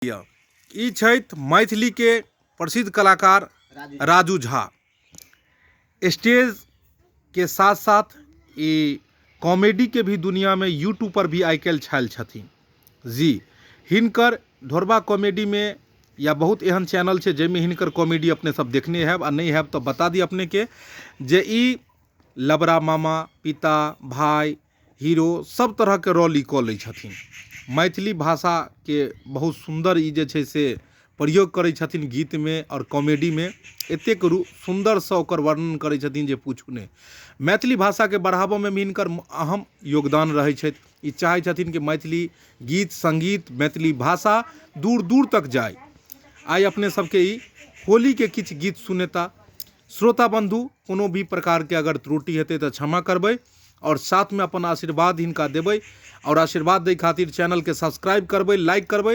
लिअ ई छथि मैथिलीके प्रसिद्ध कलाकार राजू झा स्टेजके साथ साथ ई कॉमेडीके भी दुनिआँमे यूट्यूबपर भी आइ काल्हि छायल छथिन जी हिनकर ढोरबा कॉमेडीमे या बहुत एहन चैनल छै जाहिमे हिनकर कॉमेडी अपने सब देखने हैब आ नहि हैब तऽ बता दी अपनेके जे ई लबरा मामा पिता भाय हीरो सब तरहके रोल ई कऽ लै छथिन मैथिली भाषाके बहुत सुन्दर ई जे छै से प्रयोग करै छथिन गीतमे आओर कॉमेडीमे एतेक सुन्दरसँ ओकर वर्णन करै छथिन जे पूछू नहि मैथिली भाषाके बढ़ाबऽमे भी हिनकर अहम योगदान रहै छथि ई चाहै छथिन कि मैथिली गीत सङ्गीत मैथिली भाषा दूर दूर तक जाइ आइ अपने सबके ई होलीके किछु गीत सुनेता श्रोता बन्धु कोनो भी प्रकारके अगर त्रुटि हेतै तऽ क्षमा करबै आओर साथमे अपन आशीर्वाद हिनका देबै आओर आशीर्वाद दै खातिर चैनलके सब्सक्राइब करबै लाइक करबै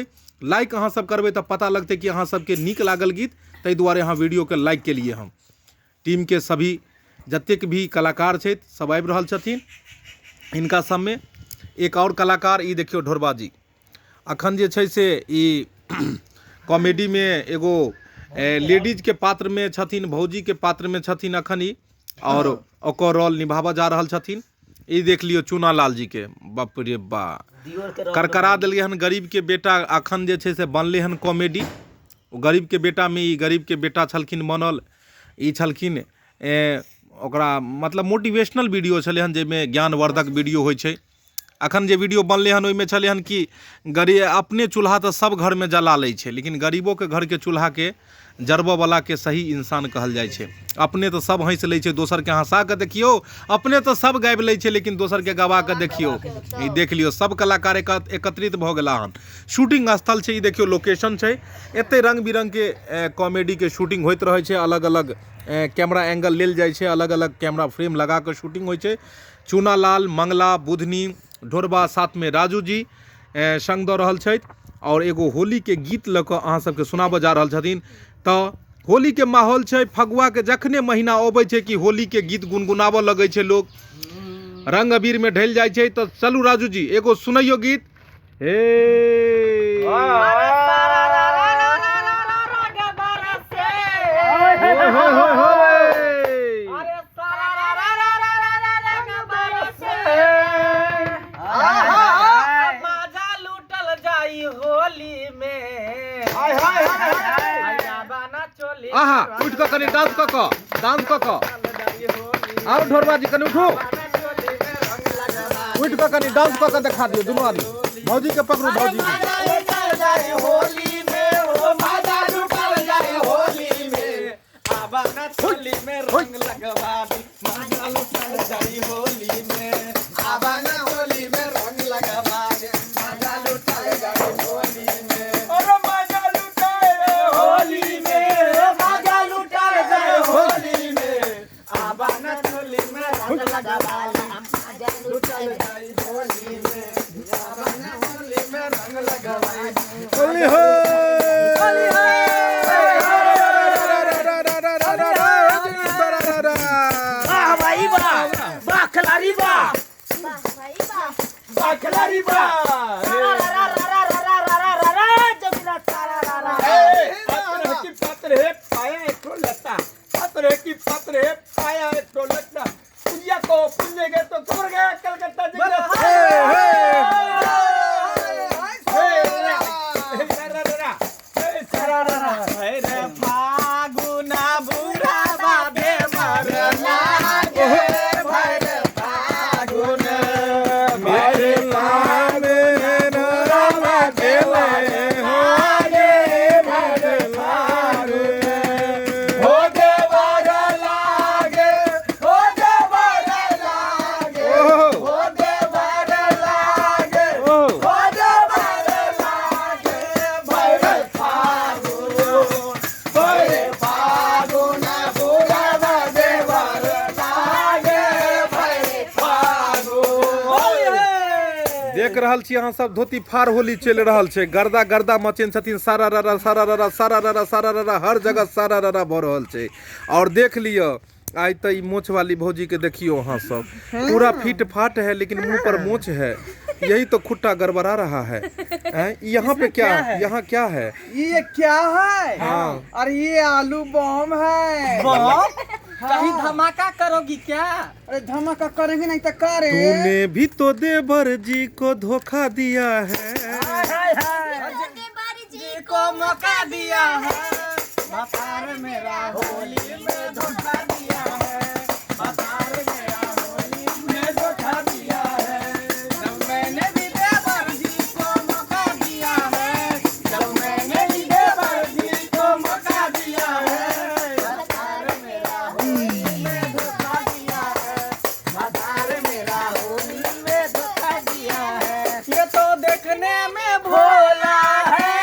लाइक अहाँ सब करबै तऽ पता लगतै कि अहाँ सबके नीक लागल गीत ताहि दुआरे अहाँ वीडियोके लाइक केलियै हम टीमके सभी जतेक भी कलाकार छथि सब आबि रहल छथिन हिनका सबमे एक आओर कलाकार ई देखियौ ढोरबा जी अखन जे छै से ई कॉमेडीमे एगो लेडीजके पात्रमे छथिन भौजीके पात्रमे छथिन अखन ई आओर ओकर रोल निभाबऽ जा रहल छथिन ई देख लियौ चूना लाल जीके बाप रे बा करकरा देलियै हन गरीबके बेटा अखन जे छै से बनलै हन कॉमेडी ओ गरीबके बेटामे ई गरीबके बेटा छलखिन बनल ई छलखिन ओकरा मतलब मोटिवेशनल वीडियो छलै हन जाहिमे ज्ञानवर्धक वीडियो होइ छै अखन जे वीडियो बनलै हन ओहिमे छलै हन कि गरीब अपने चूल्हा तऽ सब घरमे जला लै छै लेकिन गरीबोके घरके चूल्हाके जरबऽवलाके सही इंसान कहल जाइ छै अपने तऽ सब हँसि लै छै दोसरके हँसा कऽ देखियौ अपने तऽ सब गाबि लै छै लेकिन दोसरके गवा कऽ देखियौ ई देख लियौ सब कलाकार एकत्रित भऽ गेला हन शूटिंग स्थल छै ई देखियौ लोकेशन छै एतै रङ्ग बिरङ्गके कॉमेडीके शूटिंग होइत रहै छै अलग अलग कैमरा एंगल लेल जाइ छै अलग अलग कैमरा फ्रेम लगा कऽ शूटिंग होइ छै चूनालाल मंगला बुधनी ढोरबा साथमे राजू जी सङ्ग दऽ रहल छथि आओर एगो होलीके गीत लऽ कऽ अहाँ सबके सुनाबऽ जा रहल छथिन तऽ होलीके माहौल छै फगुआके जखने महीना अबै छै कि होलीके गीत गुनगुनाबऽ लगै छै लोक रङ्ग अबीरमे ढलि जाइ छै तऽ चलू राजू जी एगो सुनैयौ गीत हे आहा उठि कऽ कनि डांस कऽ कऽ डांस कऽ कऽ आउ ढोरबा जी कनि उठू उठि कऽ कनि डांस कऽ कऽ देखा दियौ दुनू आदमी भौजी के पकड़ू भौजी होली हो वाह भाई वाह वाह खिलाड़ी वाह वाह खिलाड़ी वाह पात्र है पाया एक ठो लता पात्र है कि पात्र है पाया एक ठो लता पुंजिया को पुंजे गए तो खबर गया कलकत्ता फागुना बुरा बाबे मरना देख रहल छी अहाँ सब धोती फाड़ होली चलि रहल छै गर्दा गर्दा मचेन छथिन सारा ररा सारा ररा सारा ररा सारा ररा हर जगह सारा ररा भऽ रहल छै आओर देख लिअ आइ तऽ ई मोछ वाली भौजी के देखियौ अहाँ सब पूरा फिट फाट है लेकिन मुंह पर मोछ है यही तो खुट्टा गड़बड़ा रहा है। हैं? यहाँ पे क्या है, यहाँ क्या है? ये क्या है? हाँ। अरे ये आलू बम है। बम? कहीं धमाका करोगी क्या? अरे धमाका करेंगे नहीं तो करे। तूने भी तो देवर जी को धोखा दिया है। देवर जी को मौका दिया है, बापार मेरा होली में धोखा दिया है, बापार मेरा होली में धोखा दिया है। जब मैंने भी देवर जी को मौका दिया है, जब मैंने भी देवर जी को मौका दिया है, बापार मेरा होली में धोखा दिया है, बापार मेरा होली में धोखा दिया है। ये तो देखने में भोला है,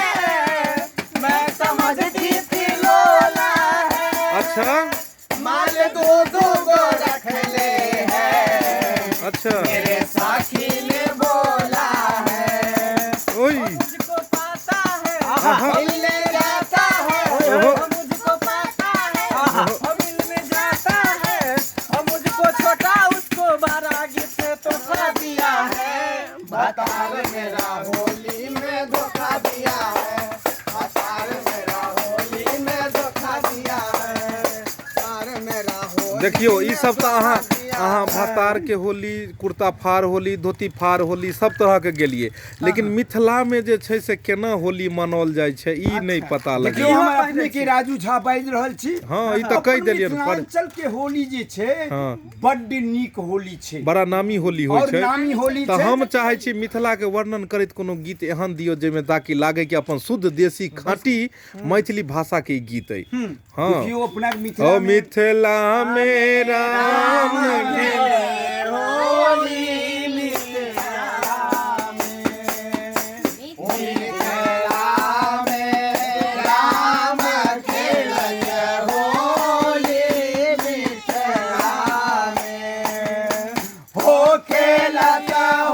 मैं समझती थी लोला है। अच्छा, माल दो दो गो रख ले है, अच्छा, मेरे साखी ने बोला है। ओए, मुझको पाता है, आहा। मिलने जाता है, ओहो। वो मुझको पाता है, वो मिलने जाता है, और मुझको छोटा उसको बड़ा गिफ्ट तोहफा दिया है। भतार मेरा होली में धोखा दिया है, भतार मेरा होली में धोखा दिया है, तार मेरा होली देखियो ई में सब तऽ अहाँ धोखा दिया अहाँ है। भतार के होली, कुर्ता फाड़ होली, धोती फाड़ होली, सब तरह के गेलिए, लेकिन मिथिला में जे छै से केना होली मनाओल जाइ छै ई नहि पता देखियौ, लगैया। हम अपने के राजू झा बाजि रहल छी। हँ, ई तऽ कहि अपन देलियै पर मिथिलांचल के होली जे छै, हँ। बड्ड नीक होली छै, बड़ा नामी होली होइ और छै। नामी होली तऽ छै। हम चाहै छी मिथिला के वर्णन करैत कोनो गीत एहन दियौ जाहिमे ताकि लागै कि अपन शुद्ध देसी खाँटी मैथिली भाषा के ई गीत अइ। हँ, देखियौ अपना मिथिला ओ में मिथिला में राम होली मिथिला में, मिथिला में राम खेलत होली मिथिला में, हो खेलत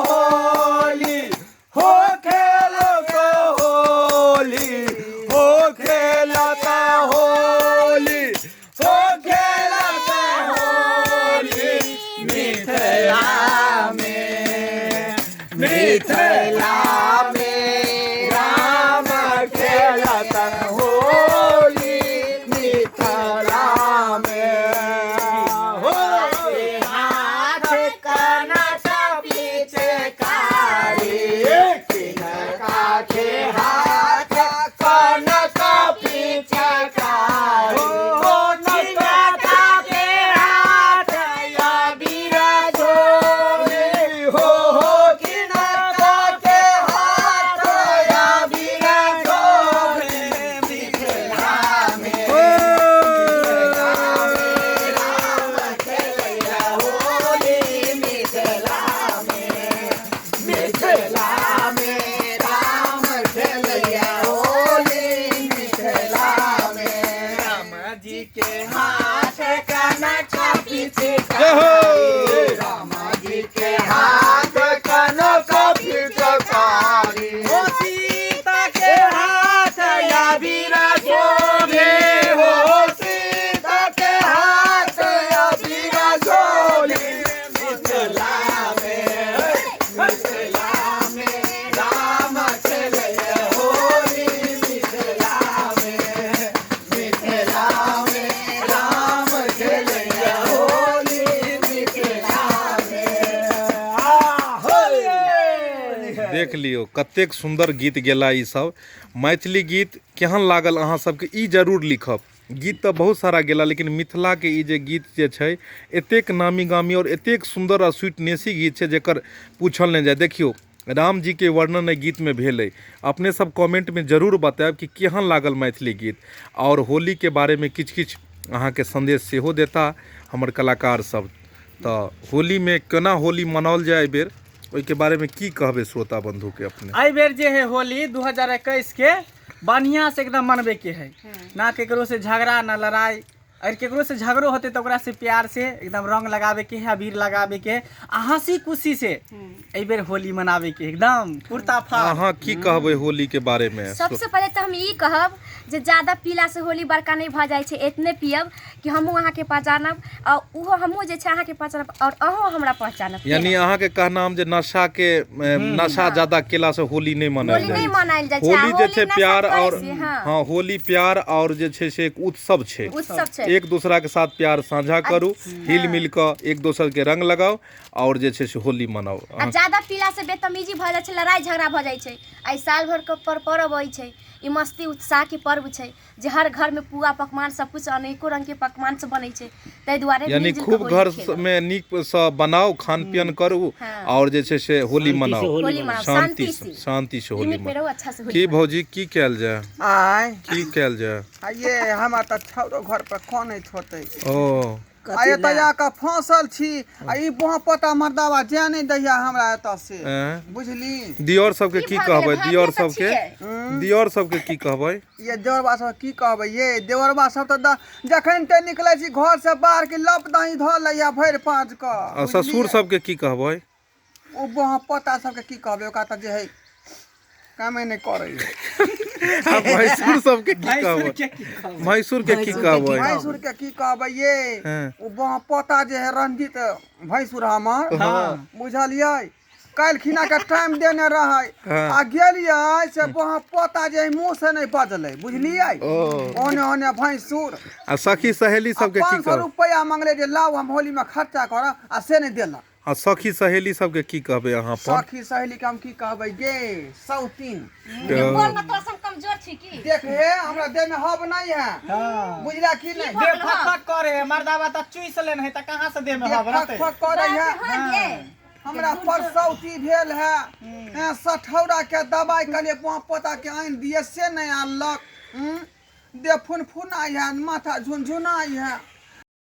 होली, हो खेलत होली, हो खेलत होली, हो खेलत होली मिथिला में, मिथिला में राम खेलत होली मिथिला में। हो हाथ कनक पिचकारी, किनका के हाथ कनक पिचकारी, किनका के हाथ अबीर धोले, हो हो किनका के हाथ अबीर धोले मिथिला में। होली मिथिला में, मिथिला में राम खेलैया होली मिथिला में, राम जी के हाथ कनक पिचकारी, जय हो। राम जी के हाथ कनक पिचकारी, ओ सीता के हाथ अबीर शोभे, हो सीता के हाथ अबीर शोभे मिथिला में, मिथिला में राम खेलैया होली मिथिला में, मिथिला में राम खेलैया होली मिथिला में। आ होली। देख लियौ कतेक सुन्दर गीत गेला ई सब। मैथिली गीत केहन लागल अहाँ सबके ई जरूर लिखब। गीत तऽ बहुत सारा गेला, लेकिन मिथिला के ई जे गीत जे छै एतेक नामी गामी और एतेक सुन्दर आ स्वीटनेसी गीत छै जेकर पूछल नहि जाय। देखियौ राम जी के वर्णन एहि गीत में भेल अइ। अपने सब कमेंट में जरूर बतायब कि केहन लागल मैथिली गीत, और होली के बारे में किछु किछु अहाँके संदेश सेहो देता हमर कलाकार सब। तऽ होली में केना होली मनाओल जाय एहि बेर, ओहिके बारे में की कहबै श्रोता बंधु के अपने? एहि बेर जे है होली 2021 के बढ़िया से एकदम मनबे के है, ना केकरो से झगड़ा ना लड़ाई, अगर केकरो से झगड़ो होते तऽ ओकरा से प्यार से एकदम रंग लगावे के है, अबीर लगावे के है, आ हंसी खुशी से एहि बेर होली मनावे के है, एकदम कुर्ता फाड़। अहाँ की कहबै होली के बारे में? सबसे पहिले तऽ हम ई कहब जे ज्यादा पीला से होली बड़का नहि भऽ जाइ छै। एतने पियब कि हमहूँ अहाँके पहचानब आ ओहो हमहूँ जे छै अहाँके पहचानब आओर अहूँ हमरा पहचानब। यानी अहाँके कहनाम जे नशा के नशा ज्यादा केला से होली नहि मनायल होली जाइ नहि छै। मनायल जाइ छै। आ होली जे छै नशा प्यार करै और से, हाँ। हाँ, होली प्यार और जे छै से एक उत्सव छै। उत्सव छै। एक दूसरा के साथ प्यार साझा करू, हिल मिल कऽ एक दोसर के रंग लगाउ और जे छै से होली मनाउ। आ ज्यादा पीला से बेतमीजी भऽ जाइ छै, लड़ाइ झगड़ा भऽ जाइ छै। एहि साल भर के पर पर्व अबै छै, ई मस्ती उत्साह के पर्व छै जे हर घर में पुआ पकवान सब कुछ अनेको रंग के पकवान सब बनै छै, ताहि दुआरे यानी मिलजुल खूब के घर होली खेलब। में नीक सँ बनाउ, खान पियन करू हाँ। और जे छै से होली शांति से मनाउ। होली होली मनाउ, शांति शांति से, से, शांति से होली लिमिट में मनाउ। रहू, अच्छा से होली की मनाउ। भौजी की कयल जाय, आय की कयल जाय? आ ये हमरा तऽ छौरो घर पर कनैत होतै। ओ आ एतऽ जाकऽ फँसल छी आ ई बोह पोता मर्दाबा जाय नहि दैया हमरा एतऽ से। एँ? बुझली? दियोर सबके की की भऽ गेलै? कहबै? भाभिए दियोर तऽ सबके, छियै। दियोर सबके की कहबै? ये देवरबा सब की कहबै? ये देवरबा सब तऽ जखन ते निकलै छी घर से बाहर के लप दही धऽ लैया भरि पाँच कऽ। आ ससुर सबके की कहबै? ओ बोह पोता सबके की कहबै? ओकरा तऽ जे है कामे नहि करै। आ भैंसुर सबके की भैंसुर कहबै? के की कहबै? भैंसुर के की कहबै? भैंसुर के की कहबै ये? हँ। ओ बोह पोता जे है रंजित भैंसुर हमर, हाँ। बुझलियै? काल्हि खिना के टाइम देने रहै हाँ। आ गेलियै से बोह पोता जे है मुँह से नहि बजलै, बुझलियै? ओ ओने ओने भैंसुर। आ सखी सहेली सबके की 500 कहबै? रुपैआ मंगले जे लाउ हम होली में खर्चा करब, आ से नहि देलक। आ सखी सहेली सबके की कहबै अहाँ अपन? सखी सहेली के हम की कहबै गे सौतीन? बोल न, तोरा से हम कमजोर छी की? देख हे, हमरा देह में हब नहीं है। हाँ। बुझला की नहीं? दे फक फक करे है मर्दाबा तऽ चूस लेने है तऽ कहाँ से देह में देह हब फक रहतै? फक करे है। हाँ गे। हमरा परसौती भेल है, हैं, सठौरा के दवाई कहलिए पोता पोता के आनि दिए, से नहीं आनलक। हम्म? देह फुनफुनाइ है, माथा झुनझुनाइ है।